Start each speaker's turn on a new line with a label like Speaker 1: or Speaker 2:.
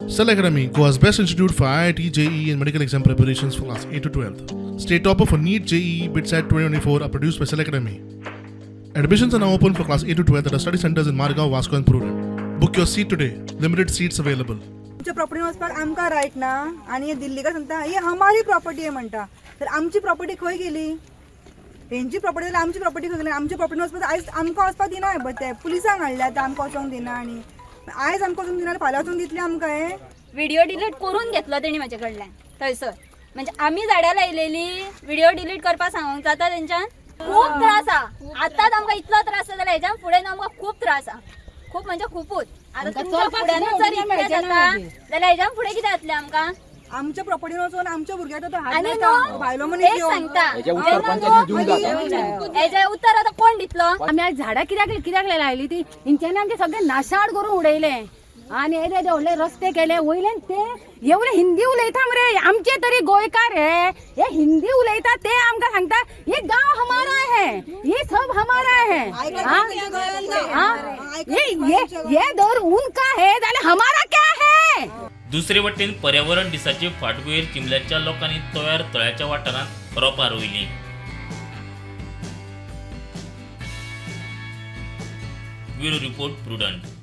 Speaker 1: Cell Academy, Goa's best institute for IIT, JEE, and medical exam preparations for class 8 to 12. State topper for NEET, JEE, BITSAT 2024 are produced by Cell Academy. Admissions are now open for class 8 to 12 at our study centers in Margao, Vasco, and Prudent. Book your seat today. Limited seats available.
Speaker 2: आमच्या property वचपाक आमकां right ना आनी दिल्लीकार सांगता ही हमारी property आहे म्हणटा, तर आमची प्रॉपर्टी खंय गेली? हेंची प्रॉपर्टी जाल्यार आमची प्रॉपर्टी खंय गेली? आमच्या प्रॉपर्टी वचपाक आयज आमकां वचपाक दिना हे, ते पुलिसांक हाडले आतां आमकां वचोंक दिना आनी आयज आमकां वचोंक दिना, फाल्यां वचोंक दितले आमकां हे.
Speaker 3: व्हिडिओ डिलीट करून घेतलो तेणी म्हाजे कडल्यान थंयसर. म्हणजे आमी झाडां लायलेली व्हिडिओ डिलीट करपाक सांगूंक जाता तेंच्यान? खूब त्रास आहा. आतांच आमकां इतलो त्रास जाता जाल्यार हेज्यान फुडें न्हू आमकां खूब त्रास आहा, खूब म्हणजे खुपूच. आतां तुमच्या फुड्यानूच जर इतलें जाता जाल्यार हेज्यान फुडें कितें जातलें आमकां?
Speaker 2: आमच्या प्रॉपर्टीन वचोन आमच्या भुरग्याक तो हात
Speaker 3: आनी
Speaker 2: लायता,
Speaker 3: न्हू
Speaker 2: भायलो मनीस
Speaker 3: एक
Speaker 2: येवन.
Speaker 3: सांगता,
Speaker 4: हेजें उत्तर पंचायतीन दिवंक जाता.
Speaker 3: हेजें उत्तर आतां कोण दितलो?
Speaker 5: आमी आज झाडां कित्याक कित्याक लायली ती हेंच्यांनी आमचे सगळे नाशाड करून उडयले आनी येदे येदे व्हडले रस्ते केले वयल्यान ते एवढे हिंदी उलयता मरे. आमचे तरी गोंयकार हे हे हिंदी उलयता, ते आमकां सांगता हे गांव हमारा है, ये सब हमारा है. हा? हा? ये ये ये दर उनका है जाल्यार हमारा क्या है?
Speaker 6: दुसरे वटेन पर्यावरण दिसाचे फाटभुंयेर चिंबल्याच्या लोकांनी तोयार तळ्याच्या वाठारांत रोपां रोयलीं. Bureau report, Prudent.